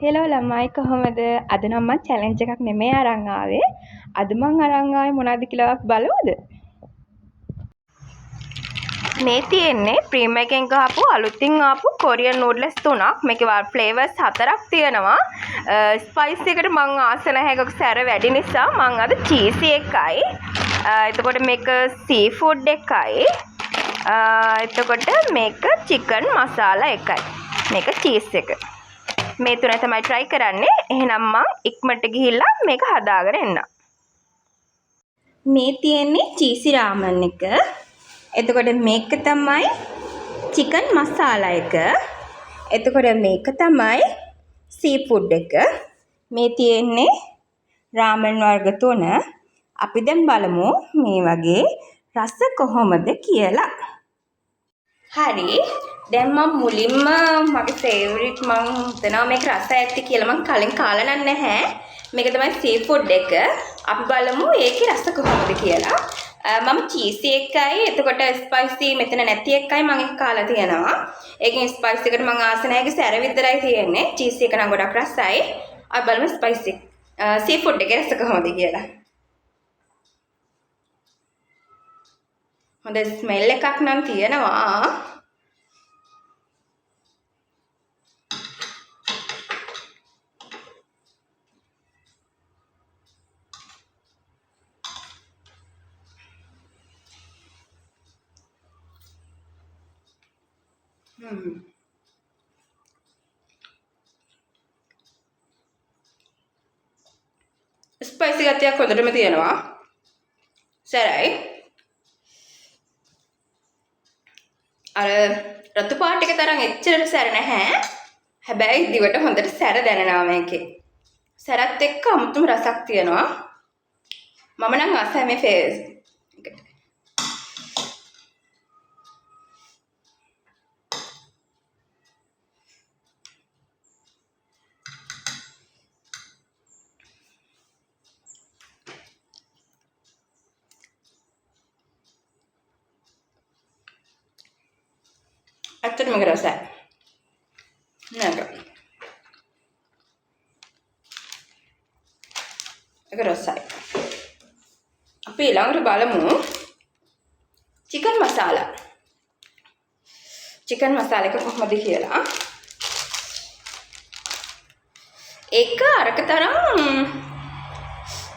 Hello ළමයි, කොහොමද? අද නම් මං චැලෙන්ජ් එකක් නෙමෙයි අරන් ආවේ. අද මං අරන් ආවේ මොනවද කියලා ඔයාත් බලමුද? මේ තියෙන්නේ ප්‍රීම එකෙන් ගහපු අලුතින් ආපු කොරියන් නූඩ්ල්ස් තුනක්. මේකේ ෆ්ලේවර්ස් හතරක් තියෙනවා. ස්පයිසි එකට මං ආස නැහැ. ඒක සැර වැඩි නිසා මං අද චීසි එකයි. එතකොට මේක සී ෆුඩ් එකයි. එතකොට මේක චිකන් මසාලා එකයි. මේක චීස් එක. මේ තුන තමයි try කරන්නේ. එහෙනම් මං ඉක්මනට ගිහිල්ලා මේක හදාගෙන එන්නම්. මේ තියෙන්නේ චීසි රාමන් එක. එතකොට මේක තමයි චිකන් මසාලා එක. එතකොට මේක තමයි සී ෆුඩ් එක. මේ තියෙන්නේ රාමන් වර්ග තුන. අපි දැන් බලමු මේ වගේ රස කොහොමද කියලා. හරි. දැන් මම මුලින්ම මගේ ෆේවරිට්, මං හිතනවා මේක රස ඇති කියලා, මං කලින් කාලා නම් නැහැ. මේක තමයි සී ෆුඩ් එක. අපි බලමු ඒකේ රස කොහොමද කියලා. මම චීසි එකයි එතකොට ස්පයිසි මෙතන නැති එකයි මං එක කාලා තියෙනවා. ඒකෙන් ස්පයිසි එකට මං ආස නැහැ. ඒකේ සැර විතරයි තියෙන්නේ. චීසි එක නම් ගොඩක් රසයි. අපි බලමු ස්පයිසි සී ෆුඩ් එකේ රස කොහොමද කියලා. හොඳ ස්මෙල් එකක් නම් තියෙනවා. ස්පයිසි ගතියක් හොඳටම තියෙනවා. සැරයි. අර රතු පාට එක තරම් එච්චරට සැර නැහැ. හැබැයි දිවට හොඳට සැර දැනෙනවා මේකේ. සැරත් එක්ක අමුතුම රසක් තියෙනවා. මම නම් ආසයි මේ ෆේස් එකට. ඇත්තටම මේක රසයි. නේද? ඒක රසයි. අපි ඊළඟට බලමු චිකන් මසාලා. චිකන් මසාලා එක කොහොමද කියලා. ඒක අරක තරම්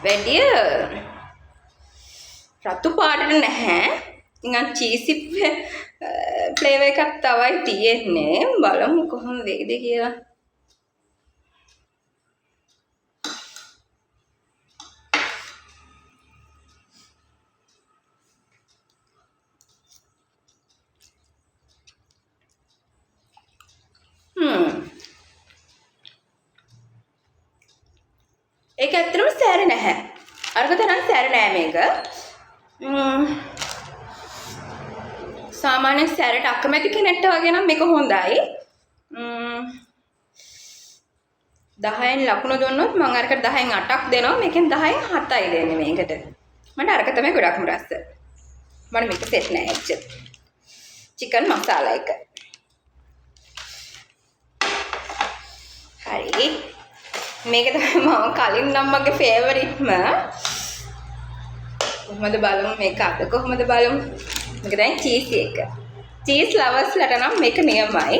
වැඩිය රතු පාටට නැහැ. නිකන් චීසි ෆ්ලේවර් එකක් තමයි තියෙන්නේ. බලමු කොහොම වෙයිද කියලා. ඒක ඇත්තටම සැර නැහැ. අරක තරම් සැර නෑ මේක. සාමාන්‍ය සැරට අකමැති කෙනෙක්ට වගේ නම් මේක හොඳයි. 10න් ලකුණු දුන්නොත් මං අරකට 10න් 8ක් දෙනවා. මේකෙන් 10න් 7යි දෙන්නේ මේකට. මට අරක තමයි ගොඩක්ම රස. මට මේක සෙට් නෑ එච්චර. චිකන් මසාලා එක. හරි. මේක තමයි මම කලින් නම් මගේ ෆේවරිට්ම. කොහොමද බලමු මේක අද කොහොමද බලමු. මේක දැන් චීසි එක. චීස් ලවර්ස් ලට නම් මේක නියමයි.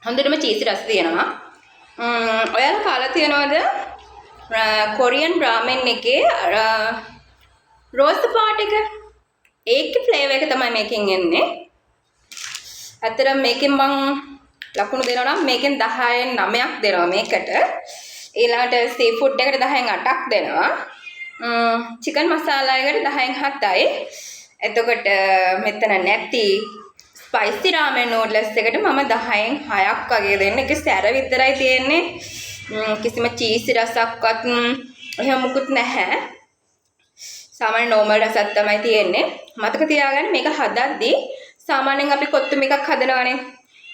හොඳටම චීසි රස තියෙනවා. ඔයාලා කාලා තියෙනවද කොරියන් රාමෙන් එකේ රෝස් පාට් එක? ඒකේ ෆ්ලේවර් එක තමයි මේකෙන් එන්නේ. ඇත්තටම මේකෙන් මං ලකුණු දෙනවා නම් මේකෙන් 10න් 9ක් දෙනවා මේකට. ඊළඟට සී ෆුඩ් එකට 10න් 8ක් දෙනවා. චිකන් මසාලා එකට 10න් 7යි. එතකොට මෙතන නැති ස්පයිසි රාමෙන් නූඩ්ල්ස් එකට මම 10න් 6ක් වගේ දෙන්න. ඒකේ සැර විතරයි තියෙන්නේ. කිසිම චීසි රසක්වත් එහෙම මුකුත් නැහැ. සාමාන්‍ය නෝමල් රසක් තමයි තියෙන්නේ. මතක තියාගන්න මේක හදද්දී සාමාන්‍යයෙන් අපි කොත්තුමි එකක් හදනවනේ.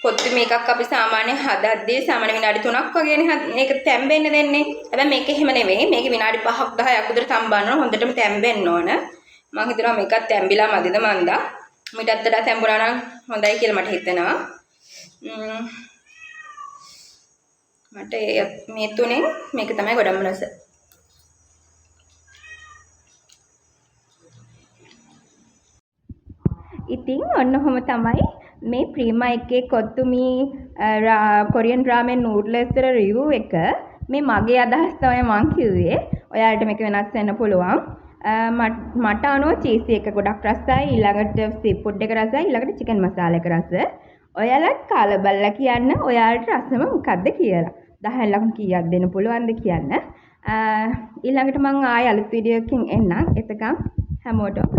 කොත්තුමි එකක් අපි සාමාන්‍යයෙන් හදද්දී සාමාන්‍ය විනාඩි 3ක් වගේනේ මේක තැම්බෙන්න දෙන්නේ. හැබැයි මේක එහෙම නෙවෙයි. මේක විනාඩි 5ක් 10ක් විතර තම්බන්න ඕන. හොඳටම තැම්බෙන්න ඕන. මං හිතනවා මේකත් තැම්බිලා මදිද මන්දා. මීටත් වඩා තැම්බුණා නම් හොඳයි කියලා මට හිතෙනවා. මට මේ තුනෙන් මේක තමයි ගොඩක්ම රස. ඉතින් ඔන්න ඔහොම තමයි මේ ප්‍රීමා එකේ කොත්තුමි කොරියන් රාමෙන් නූඩ්ල්ස් වල රිවිව් එක. මේ මගේ අදහස් තමයි මං කිව්වේ. ඔයාලට මේක වෙනස් වෙන්න පුළුවන්. මට අනුව චීසි එක ගොඩක් රසයි, ඊළඟට සී ෆුඩ් එක රසයි, ඊළඟට චිකන් මසාලා එක රස. ඔයාලත් කාලා බලලා කියන්න ඔයාලට රසම මොකද්ද කියලා. 10 ලකුණු කීයක් දෙන්න පුළුවන්ද කියන්න. ඊළඟට මං ආයෙ අලුත් වීඩියෝ එකකින් එන්නම්. එතකන් හැමෝටම